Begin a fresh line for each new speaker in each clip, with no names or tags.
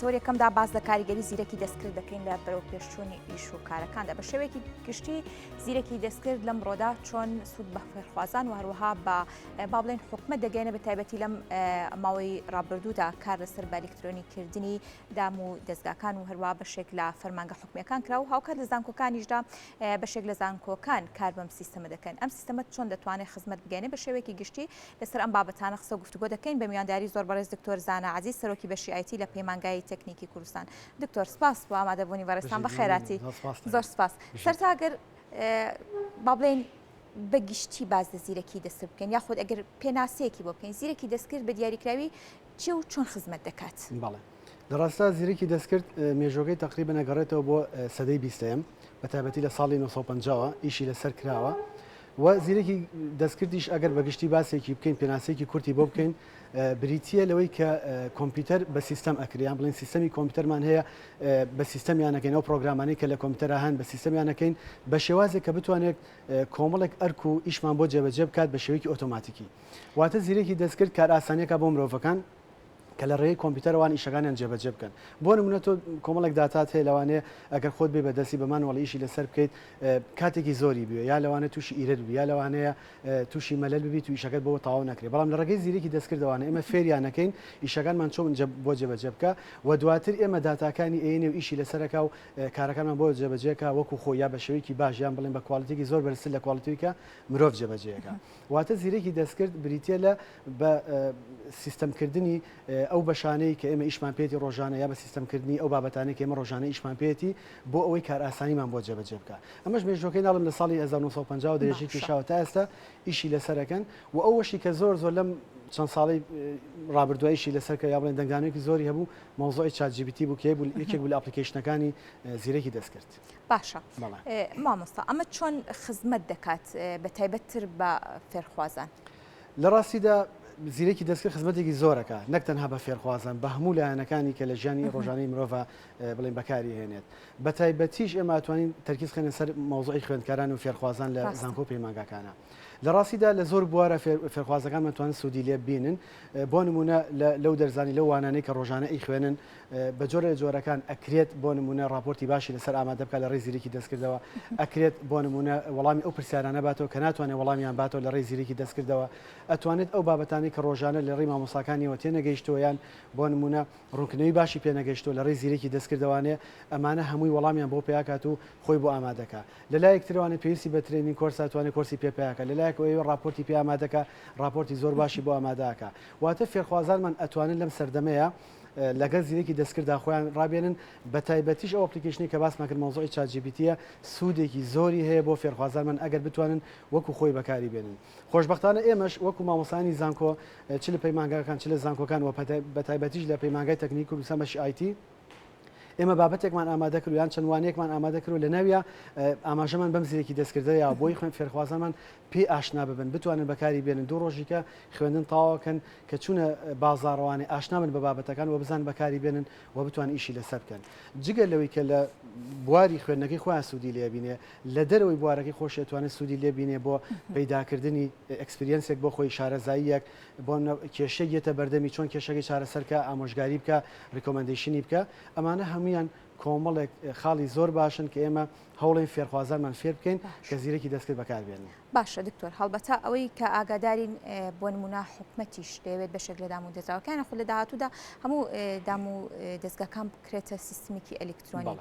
تۆر یەکەمدا باس لە کاریگەری زیرەکی دەستکرد دەکەین لە بەرەوپێشچوونی ئیش و کارەکاندا. بە شێوەیەکی گشتی زیرەکی دەستکرد لەمڕۆدا چۆن سوود بە فێرخوازان و هەروەها بە با بڵێن حکومەت دەگەێنە بە تایبەتی لەم ماوەی ڕابردوودا کار لەسەر بە ئەلیکترۆنی کردنی دام و دەزگاکان و هەروە بەشێک لە فەرمانگە حکومیەکان کرا و هاوکات لە زانکۆکانیشدا بەشێک لە زانکۆکان کار بەم سیستەمە دەکەن. ئەم سیستەمە چۆن دەتوانێت خزمەت بگەێنێ بە شێوەیەکی گشتی لەسەر ئەم بابەتانە قسە و گفتوگۆ دەکەین بە میوانداری زۆر بەڕێز دکتۆر زانا عەزیز سەرۆکی بەشی IT لە پەیمانگای تەکنیکی کوردستان. دکتۆر سپاس بۆ ئامادەبوونی بەڕێزتان بەخێراتی. زۆر سپاس. سەرتا ئەگەر با بڵێین بە گشتی باس لە زیرەکی دەستکرد بکەین یاخود ئەگەر پێناسەیەکی بۆ بکەین زیرەکی دەستکرد بە دیاریکراوی چیە و چۆن خزمەت دەکات؟
بەڵێ. لە ڕاستدا زیرەکی دەستکرد مێژووەکەی تەقریبەن ئەگەڕێتەوە بۆ سەدەی بیستەیەم، بە تایبەتی لە ساڵی 950 وە ئیشی لەسەر کراوە و زیرەکی دەستکردیش ئەگەر بە گشتی باسێکی بکەین پێناسەیەکی کورتی بۆ بکەین بریتییە لەوەی کە کۆمپیوتەر بە سیستەم ئەکرێ یان بڵێن سیستەمی کۆمپیوتەرمان هەیە بە سیستەمیان ئەکەین ئەو پرۆگرامانەی کە لە کۆمپیوتەرا هەن بە سیستەمیان ئەکەین بە شێوازێک کە بتوانێت کۆمەڵێک ئەرک و ئیشمان بۆ جێبەجێ بکات بە شێوەیەکی ئۆتۆماتیکی واتە زیرەکی دەستکرد کارئاسانیەکە بۆ مرۆڤەکان کە لە ڕێی کۆمپیوتەرەوان ئیشەکانیان جێبەجێ بکەن. بۆ نمونە تۆ کۆمەڵێک داتات هەیە لەوانەیە ئەگەر خۆت بێ بەدەستی بە manual ئیشی لەسەر بکەیت کاتێکی زۆری بوێ یا لەوانەیە تووشی error ببی یا لەوانەیە تووشی مەلەل ببیت و ئیشەکەت بۆ تەواو نەکرێت بەڵام لە ڕێگەی زیرەکی دەستکردەوانە ئێمە فێریان ئەکەین ئیشەکانمان چۆن بۆ جێبەجێ بکە و دواتر ئێمە داتاکانی ئەیەنێ و ئیشی لەسەرەکا و کارەکانمان بۆ جێبەجێکا وەکو خۆی یا بە شێوەیەکی باش یان بڵێن بە quality ێکی زۆر بەرزتر لە quality ی کە مرۆڤ جێبەجێیەکا. واتە زیرەکی دەستکرد بریتییە لە بە سیستەمکردنی ئەو بەشانەی کە ئێمە ئیشمان پێیەتی ڕۆژانە یا بە سیستەمکردنی ئەو بابەتانەی کە ئێمە ڕۆژانە ئیشمان پێیەتی بۆ ئەوەی کارئاسانیمان بۆ جێبەجێ بکا. ئەمەش مێژووەکەی ناڵێم لە ساڵی 1950 وە درێژەی
باشە.
کێشاوە تا ئێستا ئیشی لەسەر ئەکەن و ئەوەشی کە زۆر زۆر لەم چەند ساڵەی ڕابردووە ئیشی لەسەر کرا یا بڵێن دەنگدانەوەیەکی زۆری هەبوو مەوزوعی ChatGPT بوو کە یەکێک بوو لە application ەکانی زیرەکی دەستکرد.
باشە مامۆستا ئەمە چۆن خزمەت دەکات بە تایبەت تر بە فێرخوازان؟
لە ڕاستیدا زیرەکی دەستکرد خزمەتێکی زۆرەکە نەک تەنها بە فێرخوازان بە هەموو لایەنەکانی کە لە ژیانی ڕۆژانەی مرۆڤ بڵێن بەکاری هێنێت بە تایبەتیش ئێمە توانین تەرکیز خێنە سەر مەوزوعی خوێندکاران و فێرخوازان لە زانکۆ پەیمانگاکانە لە ڕاستیدا لە زۆر بوارە فێرخوازەکانمان توان سوودی لێ بینن بۆ نمونە لەو دەرزانی لەو وانانەی کە ڕۆژانە ئەیخوێنن بە جۆرە لە جۆرەکان ئەکرێت بۆ نمونە ڕاپۆرتی باشی لەسەر ئامادە بکات لە ڕێی زیرەکی دەستکردەوە، ئەکرێت بۆ نمونە وەڵامی ئەو پرسیارانە باتەوە کە ناتوانێت وەڵامیان باتەوە لە ڕێی زیرەکی دەستکردەوە، ئەتوانێت ئەو بابەتانەی کە ڕۆژانە لە ڕێی مامۆستاکانیەوە تێنەگەیشتووە یان بۆ نمونە ڕوونکردنەوەی باشی پێنەگەیشتووە لە ڕێی زیرەکی دەستکردەوانێ ئەمانە هەمووی وەڵامیان بۆ پەیاکات و خۆی بۆ ئامادەکا. لە لایەک ترەوانێ پێویستی بە training course ە ئەتوانێت کۆرسی پێ پەیاکا، لە لایەکەوە ئەیەوێ ڕاپۆرتی پێ ئامادەکا ڕاپۆرتی زۆر باشی بۆ ئامادە ئەکا. واتە فێرخوازانمان ئەتوانن لەم سەردەمەیا لەگەڵ زیرەکی دەستکرددا خۆیان ڕابێنن، بەتایبەتیش ئەو application ەی کە باسمان کرد مەوزوعی ChatGPT یە سوودێکی زۆری هەیە بۆ فێرخوازانمان ئەگەر بتوانن وەکو خۆی بەکاری بێنن. خۆشبەختانە ئێمەش وەکو مامۆستایانی زانکۆ چ لە پەیمانگاکان چ لە زانکۆکان و بەتایبەتیش لە پەیمانگای تەکنیکی کوردستان بەشی IT ئێمە بابەتێکمان ئامادە کرد و یان چەند وانەیەکمان ئامادە کرد و لەناویا ئاماژەمان بەم زیرەکی دەستکردە یا بۆی خوێن فێرخوازانمان پێی ئاشنا ببن بتوانن بەکاری بێنن دوو ڕۆژیکە خوێندن تەواوکەن کە چوونە بازاڕەوانێ ئاشنا بن بە بابەتەکان و بزانن بەکاری بێنن و بتوانن ئیشی لەسەر بکەن. جگە لەوەی کە لە بواری خوێندنەکەی خۆیان سوودی لێ بینێ، لە دەرەوەی بوارەکەی خۆشی ئەتوانێت سوودی لێ بینێ بۆ پەیداکردنی experience ێک بۆ خۆی، شارەزاییەک، بۆ کێشەیەک یەتە بەردەمی چۆن کێشەکەی چارەسەر کا، ئامۆژگاری بکا، recommendation ی بکا. ئەمانە هەموویان کۆمەڵێک خاڵی زۆر باشن کە ئێمە هەوڵێن فێرخوازانمان فێر بکەین کە زیرەکی دەستکرد بەکار بێنن.
باشە دکتۆر هەڵبەتە ئەوەی کە ئاگادارین بۆ نمونە حکومەتیش دەیەوێت بەشێک لە دام و دەزگاکان یاخود لە داهاتوودا هەموو دام و دەزگاکان بکرێتە سیستمێکی ئەلیکترۆنی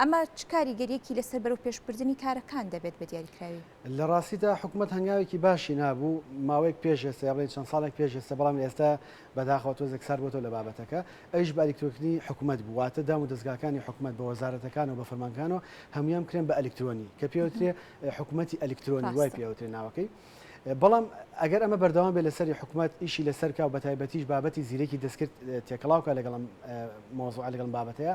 ئەمە چ کاریگەریەکی لەسەر بەرەو پێشبردنی کارەکان دەبێت بە دیاریکراوی؟
لە ڕاستیدا حکومەت هەنگاوێکی باشی نابوو ماوەیەک پێش ئێستا یا بڵێین چەند ساڵێک پێش ئێستا بەڵام لە ئێستا بەداخەوە تۆزێک سارد بۆتەوە لە بابەتەکە ئەویش بە ئەلیکترۆنیکردنی حکومەت بوو واتە دام و دەزگاکانی حکومەت بە وەزارەتەکان و بە فەرمانگەکانەوە هەموویان بکرێن بە ئەلیکترۆنی کە پێوترێ حکومەتی ئەلیکترۆنی وای پێوترێ ناوەکەی بەڵام ئەگەر ئەمە بەردەوام بێت لەسەری حکومەت ئیشی لەسەر کا و بەتایبەتیش بابەتی زیرەکی دەستکرد تێکەڵاوکە لەگەڵم مۆزوع لەگەڵم بابەتەیە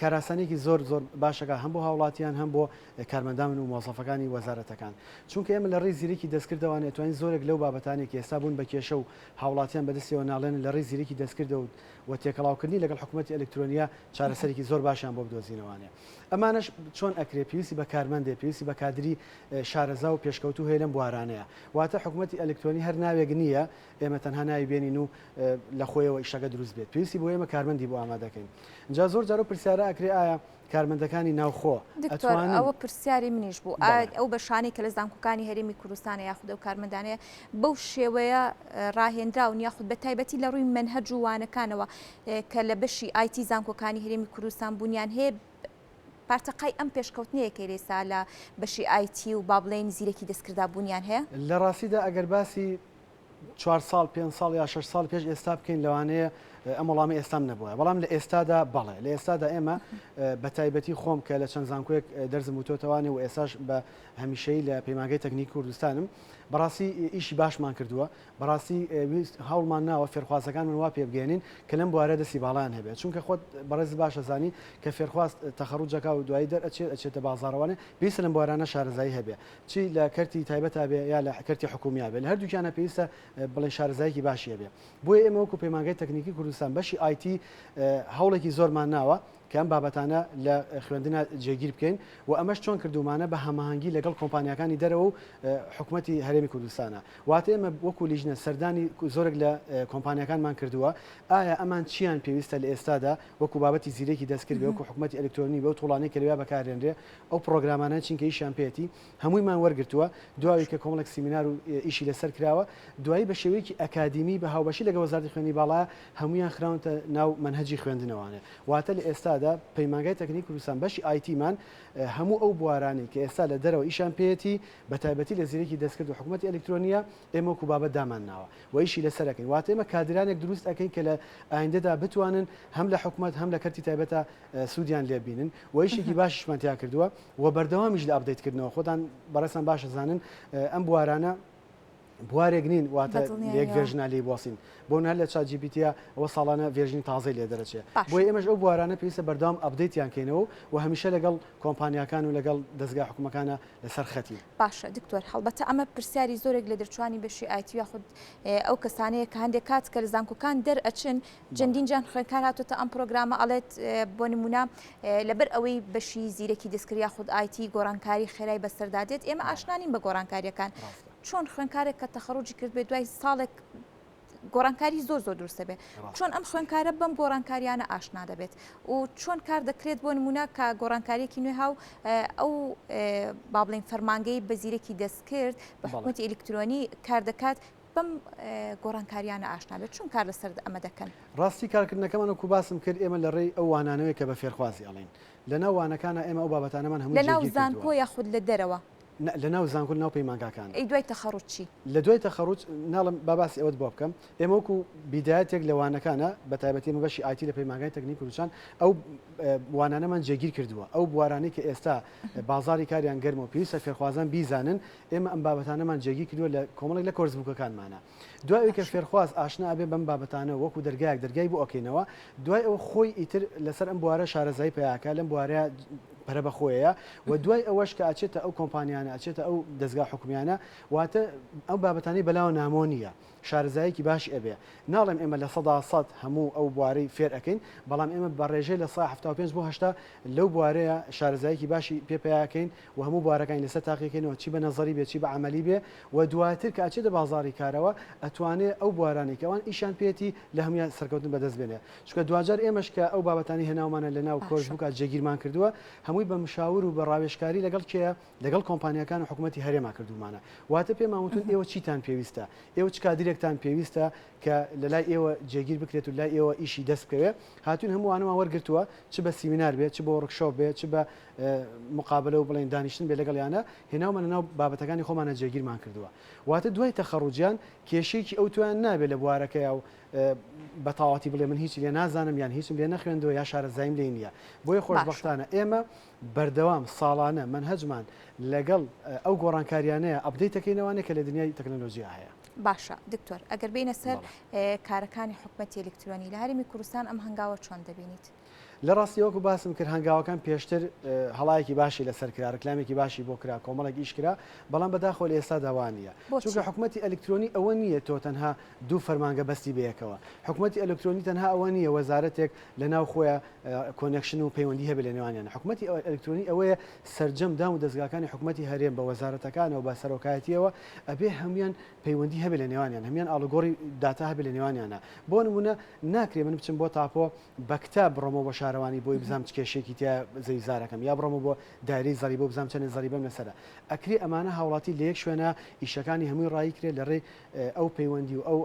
کاراسانێکی زۆر زۆر باشەکە هەم بۆ هاوڵاتیان هەم بۆ کارمەندان و مۆزەفەکانی وەزارەتەکان چونکە ئێمە لە ڕێی زیرەکی دەستکردەوانێت توانین زۆرێک لەو بابەتانێک ئێستا بوون بە کێشە و هاوڵاتیان بەدەستیەوە ناڵێنن لە ڕێی زیرەکی دەستکردە و تێکەڵاوکردنی لەگەڵ حکومەتی ئەلکترۆنیە چارەسەرێکی زۆر باشیان بۆ بدۆزینەوانێ. ئەمانەش چۆن ئەکرێ پێویستی بە کارمەندێ پێویستی بە کادری شارەزا و پێشکەوتوو هەیە لەم بوارانەیە. واتە حکومەتی ئەلکترۆنی هەر ناوێک نییە ئێمە تەنها ناوی بێنین و لە خۆیەوە ئیشەکە دروست بێت، پێویستی بۆ ئێمە کارمەندی بۆ ئامادەکەین. جا زۆر جار ئەو پرسیارە ئەکرێ ئایا کارمەندەکانی ناوخۆ
دکتۆر
ئەتوانن
ئەوە پرسیاری منیش بوو
بەڵێ.
ئەو بەشانەی کە لە زانکۆکانی هەرێمی کوردستانە یاخود ئەو کارمەندانەیە بەو شێوەیە ڕاهێنراون یاخود بە تایبەتی لە ڕووی مەنهەج و وانەکانەوە کە لە بەشی ئایتی زانکۆکانی هەرێمی کوردستان بوونیان هەیە پارتەقای ئەم پێشکەوتنەیە کە ئێستا لە بەشی ئایتی و با بڵێین زیرەکی دەستکردا بوونیان هەیە؟
لە ڕاستیدا ئەگەر باسی چوار ساڵ، پێنج ساڵ یا شەش ساڵ پێش ئێستا بکەین لەوانەیە ئەم وەڵامەی ئێستام نەبوایە، بەڵام لە ئێستادا بەڵێ، لە ئێستادا ئێمە بە تایبەتی خۆم کە لە چەند زانکۆیەک دەرزم وتۆتەوانێ و ئێستاش بە هەمیشەیی لە پەیمانگەی تەکنیکی کوردستانم، بەڕاستی ئیشی باشمان کردووە، بەڕاستی هەوڵمان ناوە فێرخوازەکانمان وا پێبگەیەنین کە لەم بوارە دەستی باڵایان هەبێت، چونکە خۆت بەڕێزت باش ئەزانی کە فێرخواز تەخەڕوج ئەکا و دوایی دەرئەچێت ئەچێتە بازاڕەوانێ پێویستە لەم بوارانە شارەزایی هەبێ. چی لە کەرتی تایبەتا بێ یا لە کەرتی حکوومیا بێ لە هەردووکیانە پێویستە بڵێن شارەزایەکی باشی هەبێ بۆیە ئێمە وەکو پەیمانگای تەکنیکی کوردستان بەشی ئایتی هەوڵێکی زۆرمان ناوە کە ئەم بابەتانە لە خوێندنا جێگیر بکەین و ئەمەش چۆن کردومانە بە هەماهەنگی لەگەڵ کۆمپانیاکانی دەرەوە و حکومەتی هەرێمی کوردستانە واتە ئێمە وەکو لیژنە سەردانی زۆرێک لە کۆمپانیاکانمان کردووە ئایا ئەمان چیان پێویستە لە ئێستادا وەکو بابەتی زیرەکی دەستکرد بێ وەکو حکومەتی ئەلکترۆنی بێ و tool انەی کە لەویا بەکارێنرێ ئەو پڕۆگرامانە چین کە ئیشیان پێیەتی هەموویمان وەرگرتووە، دواوی کە کۆمەڵێک سیمینار و ئیشی لەسەر کراوە، دوایی بە شێوەیەکی ئەکادیمی بە هاوبەشی لەگەڵ وەزارەتی خوێندنی باڵا هەموویان خراونەتە ناو مەنهەجی خوێندنەوانێ. واتە لە ئێستادا پەیمانگای تەکنیکی کوردستان بەشی ئایتیمان هەموو ئەو بوارانەی کە ئێستا لە دەرەوە ئیشیان پێیەتی بە تایبەتی لە زیرەکی دەستکرد و حکومەتی ئەلکترۆنییە ئێمە وەکو بابەت دامانناوە و ئیشی لەسەر ئەکەین. واتە ئێمە کادرانێک دروست ئەکەین کە لە ئایندەدا بتوانن هەم لە حکومەت هەم لە کەرتی تایبەتا سوودیان لێ بینن و ئیشێکی باشیشمان تیا کردووە و بەردەوامیش لە update کردنەوە خۆتان بەڕێزتان باش ئەزانن ئەم بوارانە بوارێک نین واتە لە یەک version ا لێی بوەسین بۆ نە لە ChatGPT ە ئەوە ساڵانە version ی تازەی لێ دەرەچێ بۆیە ئێمەش ئەو بوارانە پێویستە بەردەوام update یان کەینەوە و هەمیشە لەگەڵ کۆمپانیاکان و لەگەڵ دەزگا حکومەکانە لەسەر خەتین.
باشە دکتۆر هەڵبەتە ئەمە پرسیاری زۆرێک لە دەرچوانی بەشی ئایتی یاخود ئەو کەسانەیە کە هەندێک کات کە لە زانکۆکان دەرئەچن چەندین جار خوێندکار هاتۆتە ئەم پرۆگرامە ئەڵێت بۆ نمونە لەبەر ئەوەی بەشی زیرەکی دەستکرد یاخود ئایتی گۆڕانکاری خێرای بەسەردا دێت ئێمە ئاشنا نین بە گۆڕانکاریەکان چۆن خوێندکارێک کە تەخەڕوجی کرد بێت دوای ساڵێک گۆڕانکاری زۆر زۆر دروستە بێت چۆن ئەم خوێندکارە بەم گۆڕانکاریانە ئاشنا دەبێت و چۆن کار دەکرێت بۆ نمونە کە گۆڕانکاریەکی نوێ هاو ئەو با بڵێین فەرمانگەی بە زیرەکی دەستکرد بە حکومەتی ئەلکترۆنی کار دەکات بەم گۆڕانکاریانە ئاشنا بێت چۆن کار لەسەر ئەمە دەکەن؟
ڕاستی کارکردنەکەمان وەکو باسم کرد ئێمە لە ڕێی ئەو وانانەوەی کە بە فێرخوازی ئەڵێین لە ناو وانەکانا ئێمە ئەو بابەتانەمان هەمووی
لە ناو
جێگیر
زانکۆ
کردووە.
یاخود لە دەرەوە؟
نا لە ناو زانکۆ لە ناو پەیمانگاکان.
ئەی دوای تەخەڕوج چی؟
لە دوای تەخەڕوج ناڵێم با باسی ئەوەت بۆ بکەم ئێمە وەکو بیدایەتێک لە وانەکانا بە تایبەتی ئێمە بەشی ئایتی لە پەیمانگای تەکنیکی کوردستان ئەو وانانەمان جێگیر کردووە ئەو بوارانەی کە ئێستا بازاڕی کاریان گەرمە و پێویستە فێرخوازان بیزانن ئێمە ئەم بابەتانەمان جێگیر کردووە لە کۆمەڵێک لە course book ەکانمانا. دوای ئەوەی کە فێرخواز ئاشنا ئەبێ بەم بابەتانە وەکو دەرگایەک دەرگای بۆ ئەکەینەوە، دوای ئەوە خۆی ئیتر لەسەر ئەم بوارە شارەزایی پەیا ئەکا، لەم بوارەیا پەرە بە خۆیەیە و دوای ئەوەش کە ئەچێتە ئەو کۆمپانیانە، ئەچێتە ئەو دەزگا حکومیانە، واتە ئەو بابەتانەی بەلاوە نامۆ نییە. شارەزایەکی باشی ئەبێ. ناڵێم ئێمە 100% هەموو ئەو بوارەی فێر ئەکەین، بەڵام ئێمە بە ڕێژەی 75% بۆ 80 لەو بوارەیە شارەزایەکی باشی پێ پەیا ئەکەین و هەموو بوارەکانی لەسەر تاقیکەینەوە چی بە نەزەری بێ چی بە عەمەلی بێ و دواتر کە ئەچێتە بازاڕی کارەوە ئەتوانێ ئەو بوارانەی کە ئەوان ئیشیان پێیەتی لە هەموویان سەرکەوتن بەدەست بێنێ چونکە دواجار ئێمەش کە ئەو بابەتانەی هێناومانە لە ناو course book ا جێگیرمان کردووە هەمووی بە مشاور و بە ڕاوێژکاری لەگەڵ کێیە لەگەڵ کۆمپانیاکان و حکومەتی هەرێما کردوومانە واتە پێمان وتون ئێوە چیتان پێویستە ئێوە چ کادرێکتان پێویستە کە لە لای ئێوە جێگیر بکرێت و لای ئێوە ئیشی دەست بکەوێ هاتوین هەمووانەمان وەرگرتووە چ بە سیمینار بێ چ بە workshop بێ چ بە مقابلە و بڵێن دانیشتن بێ لەگەڵیانە هێناومانە ناو بابەتەکانی خۆمانە جێگیرمان کردووە واتە دوای تەخەڕوجیان کێشەیەکی ئەوتۆیان نابێ لە بوارەکەیا و بە تەواوەتی بڵێ من هیچی لێ نازانم یان هیچم لێ نەخوێندووە یا شارەزاییم لێی نییە بۆیە خۆشبەختانە ئێمە بەردەوام ساڵانە مەنهەجمان لەگەڵ ئەو گۆڕانکاریانەیە update ئەکەینەوانێ کە لە دنیای تەکنەلۆجیا هەیە.
باشە دکتۆر ئەگەر بێینە سەر کارەکانی حکومەتی ئەلکترۆنی لە هەرێمی کوردستان ئەم هەنگاوە چۆن دەبینیت؟
لە ڕاستی وەکو باسم کرد هەنگاوەکان پێشتر هەڵایەکی باشی لەسەر کرا، ڕکلامێکی باشی بۆ کرا، کۆمەڵێک ئیش کرا، بەڵام بەداخەوە لە ئێستادا وا نییە. چونکە حکومەتی ئەلکترۆنی ئەوە نییە تۆ تەنها دوو فەرمانگە بەستی بەیەکەوە. حکومەتی ئەلکترۆنی تەنها ئەوە نییە وەزارەتێک لە ناو خۆیا connection و پەیوەندی هەبێت لە نێوانیان. حکومەتی ئەلکترۆنی ئەوەیە سەرجەم دام و دەزگاکانی حکومەتی هەرێم بە وەزارەتەکانەوە بە سەرۆکایەتییەوە ئەبێ هەموویان پەیوەندی هەبێت لە نێوانیان، هەموویان ئاڵوگۆڕی داتا هەبێت لە نێوانیانا. بۆ نموونە ناکرێ من بچم بۆ تاپۆ بە کتاب بڕۆمەوە بۆ شارەوانی بۆی بزانم چ کێشەیەکی تیایە زەوی زارەکەم یا بڕۆمەوە بۆ دایرەی زەریبە و بزانم چەنێ زەریبەم لەسەرە. ئەکرێ ئەمانە هاوڵاتی لە یەک شوێنا ئیشەکانی هەمووی ڕایی کرێ لە ڕێی ئەو پەیوەندی و ئەو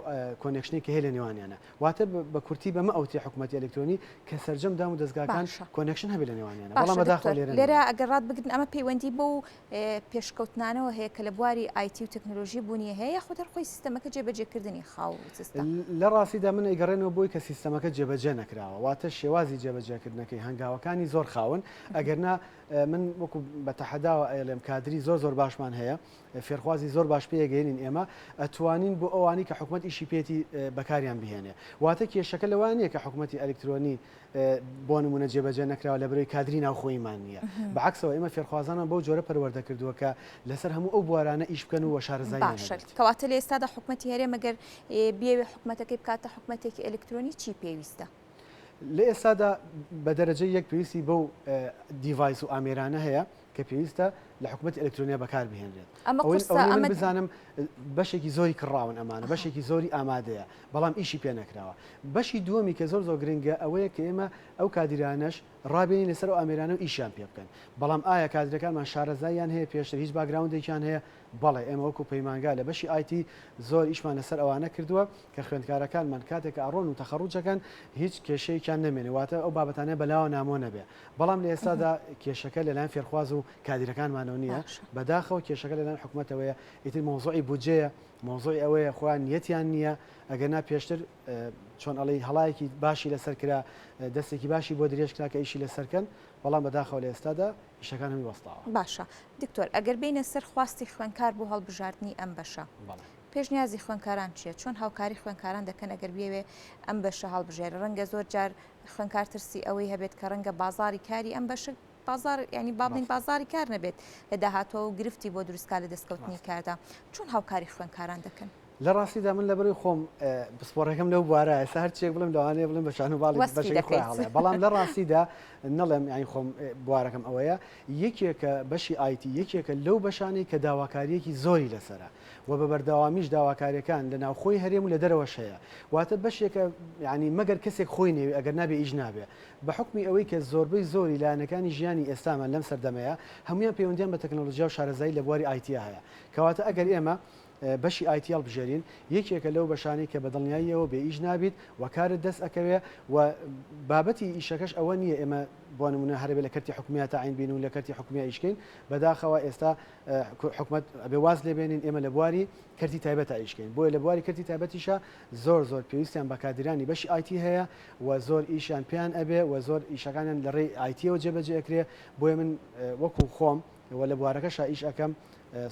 connection ەی کە هەیە لە نێوانیانا. واتە بە کورتی بەمە ئەوترێ حکومەتی ئەلکترۆنی کە سەرجەم دام و دەزگاکان connection هەبێ لە نێوانیانا.
بەڵام بەداخەوە لێرە نییە. لێرە ئەگەر ڕات بگرن ئەمە پەیوەندی بەو پێشکەوتنانەوە هەیە کە لە بواری ئایتی و تەکنۆلۆژی بوونی هەیە یاخود هەر خۆی سیستەمەکە جێبەجێکردنی خاو و سستە؟
لە ڕاستیدا من ئەیگەڕێنەوە بۆی کە سیستەمەکە جێبەجێ نەکراوە، واتە شێوازی جێبەجێکردنەکەی، هەنگاوەکانی زۆر خاون، ئەگەرنا من وەکو بە تەحەداوە ئەیڵێم کادری زۆر زۆر باشمان هەیە، فێرخوازی زۆر باش پێگەیەنین ئێمە ئەتوانین بۆ ئەوانی کە حکومەت ئیشی پێتی بەکاریان بهێنێ، واتە کێشەکە لەوە نییە کە حکومەتی ئەلکترۆنی بۆ نمونە جێبەجێ نەکراوە لەبەرەوەی کادری ناوخۆییمان نییە، بەعەکسەوە ئێمە فێرخوازانمان بەو جۆرە پەروەردە کردووە کە لەسەر هەموو ئەو بوارانە ئیش بکەن و شارەزاییان
باشە
هەبێت.
کەواتە لە ئێستادا حکومەتی هەرێم ئەگەر بیەوێ حکومەتەکەی بکاتە حکومەتێکی ئەلکترۆنی چی پێویستە؟
لە ئێستادا بە دەرەجەی یەک پێویستی بەو device و ئامێرانە هەیە کە پێویستە لە حکومەتی ئەلکترۆنیا بەکار بهێنرێت.
ئەمە
ئەوەی
قورسە،
ئەوەی من
ئەمە
بزانم بەشێکی زۆری کڕاون ئەمانە، بەشێکی زۆری ئامادەیە، بەڵام ئیشی پێ نەکراوە. بەشی دووەمی کە زۆر زۆر گرنگە ئەوەیە کە ئێمە ئەو کادیرانەش ڕابێنین لەسەر ئەو ئامێرانە و ئیشیان پێ بکەن. بەڵام ئایا کادیرەکانمان شارەزاییان هەیە پێشتر هیچ background ێکیان هەیە؟ بەڵێ ئێمە وەکو پەیمانگا لە بەشی ئایتی زۆر ئیشمان لەسەر ئەوانە کردووە کە خوێندکارەکانمان کاتێک کە ئەڕۆن و تەخەڕوج ئەکەن هیچ کێشەیەکیان نەمێنێ واتە ئەو بابەتانە بەلاوە نامۆ نەبێ. بەڵام لە ئێستادا کێشەکە لەلایەن فێرخواز و کادیرەکانمانەوە نییە، بەداخەوە کێشەکە لەلایەن حکومەتەوەیە، ئیتر مەوزوعی بودجەیە، مەوزوعی ئەوەیە خۆیان نیەتیان نییە، ئەگەرنا پێشتر چۆن ئەڵێی هەڵایەکی باشی لەسەر کرا، دەستێکی باشی بۆ درێژ کرا کە ئیشی لەسەر کەن، بەڵام بەداخەوە لە ئێستادا ئیشەکان هەمووی وەستاوە.
باشە دکتۆر ئەگەر بێینە سەر خواستی خوێندکار بۆ هەڵبژاردنی ئەم بەشە، پێشنیازی خوێندکاران چییە؟ چۆن هاوکاری خوێندکاران دەکەن ئەگەر بیەوێ ئەم بەشە هەڵبژێرێ؟ ڕەنگە زۆر جار خوێندکار ترسی ئەوەی هەبێت کە ڕەنگە بازاڕی کاری ئەم بەشە بازار ینی با بڵێین بازاری کار نەبێت لە داهاتووە و گرفتی بۆ دروستکا لە دەستکەوتنی کاردا چۆن هاوکاری خوێندکاران دەکەن؟
لە ڕاستیدا من لەبەرەی خۆم پسپۆڕەکەم لەو بوارە ئێستا هەر چیەک بڵێم لەوانەیە بڵێم بە شان و باڵی بەشێکی خۆی هەڵەیە بەڵام لە ڕاستیدا نەڵێم یانی خۆم بوارەکەم ئەوەیە یەکێکە بەشی ئایتی یەکێکە لەو بەشانەی کە داواکارییەکی زۆری لەسەرە و بە بەردەوامیش داواکاریەکان لە ناوخۆی هەرێم و لە دەرەوەش هەیە واتە بەشێکە یانی مەگەر کەسێک خۆی نەوێ ئەگەر نابێ ئیش نابێ بە حوکمی ئەوەی کە زۆربەی زۆری لایەنەکانی ژیانی ئێستامان لەم سەردەمەیە هەموویان پەیوەندیان بە تەکنەلۆجیا و شارەزایی لە بواری ئایتیا هەیە کەواتە ئەگەر ئێمە بەشی ئایتی هەڵبژێرین یەکێکە لەو بەشانەی کە بە دڵنیاییەوە بێ ئیش نابیت و کارت دەست ئەکەوێ و بابەتی ئیشەکەش ئەوە نییە ئێمە بۆ نمونە هەرەبێ لە کەرتی حکومیە تەعین بین و لە کەرتی حکومیە ئیشکەین بەداخەوە ئێستا حکومەت ئەبێ واز لێ بێنین ئێمە لە بواری کەرتی تایبەتا ئیش کەین بۆیە لە بواری کەرتی تایبەتیشا زۆر زۆر پێویستیان بە کادیرانی بەشی ئایتی هەیە و زۆر ئیشیان پێیان ئەبێ و زۆر ئیشەکانیان لە ڕێی ئایتیەوە جێبەجێ ئەکرێ بۆیە من وەکو خۆم و لە بوارەکەشا ئیش ئەکەم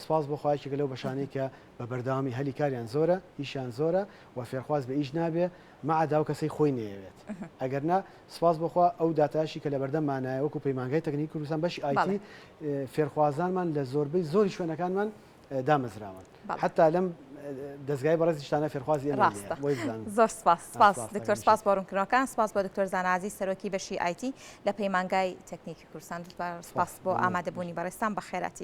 سپاس بۆ خوا یەکێکە لەو بەشانەی کە بە بەردەوامی هەلی کاریان زۆرە ئیشیان زۆرە و فێرخواز بە ئیش نابێ مەعەدا ئەو کەسەی خۆی نەیەوێت ئەگەر نا سپاس بۆ خوا ئەو داتاشی کە لەبەردەممانایە وەکو پەیمانگای تەکنیکی کوردستان بەشی ئایتی فێرخوازانمان لە زۆربەی زۆری شوێنەکانمان دامەزراون حتا لەم دەستگای بەڕێزیشتانە فێرخوازی ئێمە
ڕاستە زۆر سپاس سپاس دکتۆر سپاس بۆ ڕوونکردنەوەکان سپاس بۆ دکتۆر زانازی سەرۆکی بەشی ئایتی لە پەیمانگای تەکنیکی کوردستان سپاس بۆ ئامادەبوونی بەڕێزتان بەخێراتی.